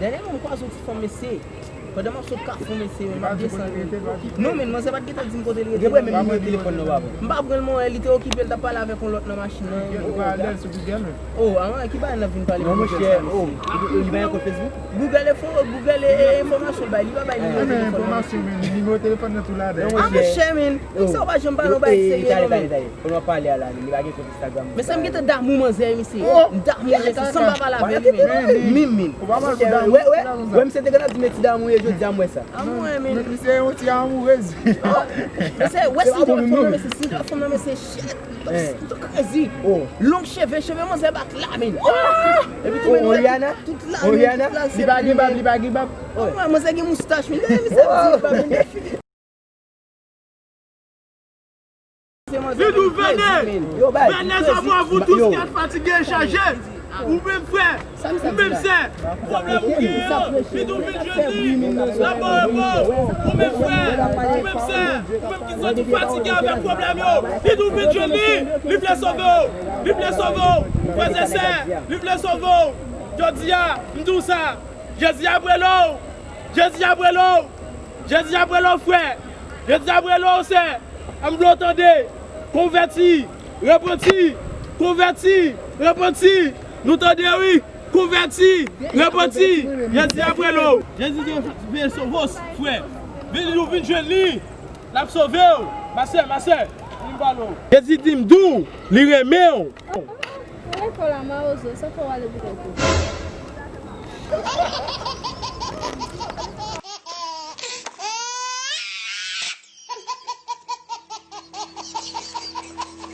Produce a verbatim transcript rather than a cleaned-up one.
Dènyèman, m kwaze yon ti fanm, mesye. Pandan m ap sot Kafou, mesye, men m ap desann. Non, men manzè pa t gentan di m kote li rete. Gen premye nimewo telefòn nan, papa. M pa pran l, mwen, li te okipe, l t ap pale avèk yon lòt nan machin nan. Ou pa al sou Google, men. Oh, avan, ki bagay n ap vin pale pou Google sa, mesye? Li pa gen kont Facebook? Google e fo, Google e, e enfòmasyon l bay, li pa bay nimewo telefòn nan, mesye. Men enfòmasyon, men nimewo telefòn nan tou ladan. Ah, monchè, men. Sa w pa janm pale yon bagay serye, non, men. Kote w ap pale a la, li pa gen kont Instagram. Men sa m gentan damou manzè, mesye. M damou manzè, se san m pa pale avè li, men. Min, min. Ou pa mal pou damou. Wè, wè, wè, misye te gentan di m ti damou ye, jodi a m wè sa. Amou, men. Misye yon ti amourez. Mesye, wè si l te wè fanm nan, mesye, si l te wè fanm nan, mesye, shit. Li t ap krezi. Long cheve, cheve manzè bat la, men. Epi tou, men, tout la, men, tout la, se li pa gen bab, li pa gen bab. Amou, manzè gen moustach, men. Gade, mesye, ap di li pa gen bab. Li di w, venez, venez à moi, vous tous qui êtes fatigués et chargés. Ou menm frè, ou menm sè, pwoblèm ou genyen an, li di w vin jwenn li, l ap ba w repons. Ou menm frè, ou menm sè, ou menm ki santi w fatige avèk pwoblèm yo, li di w vin jwenn li, li vle sove w, li vle sove w, frè e sè, li vle sove w. Jodi a, m di w sa, Jezi ap rele w, Jezi ap rele w. Jezi ap rele w, frè. Jezi ap rele w, sè. Ann vle w tande. Konvèti. Repanti. Konvèti. Repanti. Nou tande, wi. Konvèti. Repanti. Jezi ap rele w. Jezi di w vin sove w, frè. Vin, nou vin jwenn li. L ap sove w. Ma sè, ma sè. Vin pale w. Jezi di m di w, li renmen w. Lekòl a mawozo, sa fè w ale pou kòk ou.